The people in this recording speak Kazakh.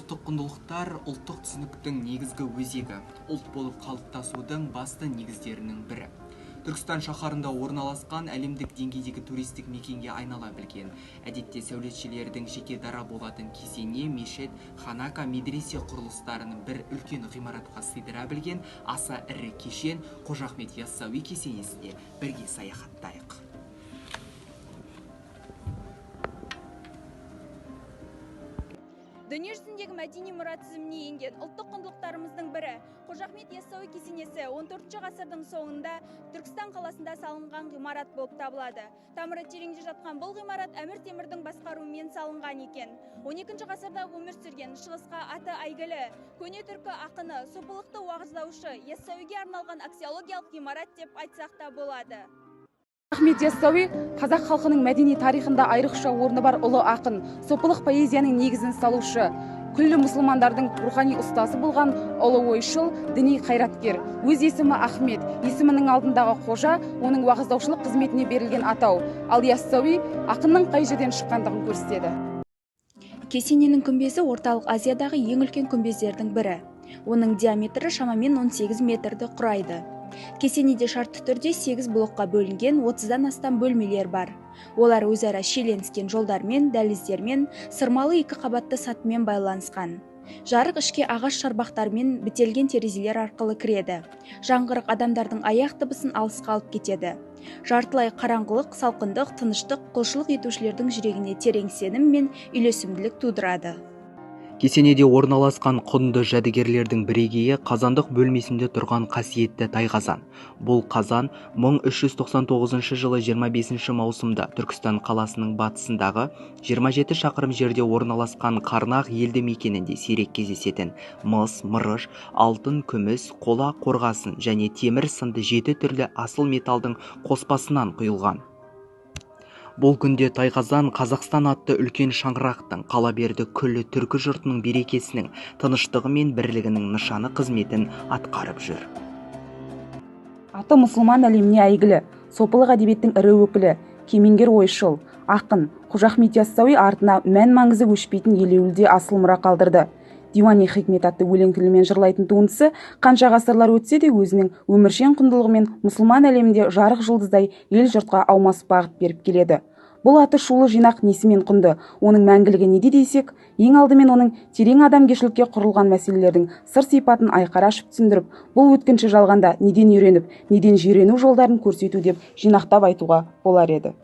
Ұлттық құндылықтар ұлттық түсініктің негізгі өзегі, ұлт болып қалыптасудың басты негіздерінің бірі. Түркістан шаһарында орналасқан әлемдік деңгейдегі туристік мекенге айнала білген. Әдетте сәулетшілердің жеке дара болатын кесене, мешіт, ханака, медресе құрылыстарын бір үлкен ғимаратқа сыйдыра білген аса ірі кешен Қожа Ахмет Яссауи кесенесіне бірге саяхаттайық. Дүниежүзіндегі мәдени мұра тізіміне енген ұлттық құндылықтарымыздың бірі Қожа Ахмет Яссауи кесенесі 14 ғасырдың соңында Түркістан қаласында салынған ғимарат болып табылады. Тамыры тереңде жатқан бұл ғимарат Әмір Темірдің басқаруымен салынған екен. 12 ғасырда өмір сүрген шығысқа аты әйгілі көне түркі ақыны, сопылықты уағыздаушы Яссауиге арналған аксиологиялық ғимарат деп айтсақ та болады. Ахмет Яссауи қазақ халқының мәдени тарихында айрықша орны бар ұлы ақын, сопылық поэзияның негізін салушы, күллі мұсылмандардың рухани ұстазы болған ұлы ойшыл, діни қайраткер. Өз есімі Ахмет, есімінің алдындағы қожа оның уағыздаушылық қызметіне берілген атау. Ал Яссауи ақынның қай жерден шыққандығын көрсетеді. Кесененің күмбезі Орталық Азиядағы ең үлкен күмбездердің бірі. Оның диаметрі шамамен 18 метрді құрайды. Кесенеде шартты түрде 8 блокқа бөлінген 30-дан астам бөлмелер бар. Олар өзара шиеленіскен жолдармен, дәліздермен, сырмалы екі қабатты сатымен байланысқан. Жарық ішке ағаш шарбақтармен бітелген терезелер арқылы кіреді. Жаңғырық адамдардың аяқ дыбысын алысқа алып кетеді. Жартылай қараңғылық, салқындық, тыныштық құлшылық етушілердің жүрегіне терең сенім мен үйлесімділік тудырады. Кесенеде орналасқан құнды жәдігерлердің бірегейі қазандық бөлмесінде тұрған қасиетті тайқазан. Бұл қазан 1399 жылы 25 маусымда Түркістан қаласының батысындағы 27 шақырым жерде орналасқан Қарнақ елді мекенінде сирек кездесетін мыс, мырыш, алтын, күміс, қола, қорғасын және темір сынды 7 түрлі асыл металдың қоспасынан құйылған. Бұл күнде тайқазан Қазақстан атты үлкен шаңырақтың, қала берді күллі түркі жұртының берекесінің, тыныштығы мен бірлігінің нышаны қызметін атқарып жүр. Аты мұсылман әлеміне әйгілі, сопылық әдебиеттің ірі өкілі, кемеңгер ойшыл, ақын Қожа Ахмет Яссауи артына мән-маңызы өшпейтін елеулі асыл мұра қалдырды. Диуани Хикмет атты өлең тілімен жырлайтын туындысы қанша ғасырлар өтсе де өзінің өміршең құндылығымен мұсылман әлемінде жарық жұлдыздай ел жұртқа аумас бағыт беріп келеді. Бұл аты шулы жинақ несімен құнды, оның мәңгілігі неде десек, ең алдымен оның терең адамгершілікке құрылған мәселелердің сыр сипатын айқара ашып түсіндіріп, бұл өткінші жалғанда неден үйреніп, неден жирену жолдарын көрсету деп жинақтап айтуға болар еді.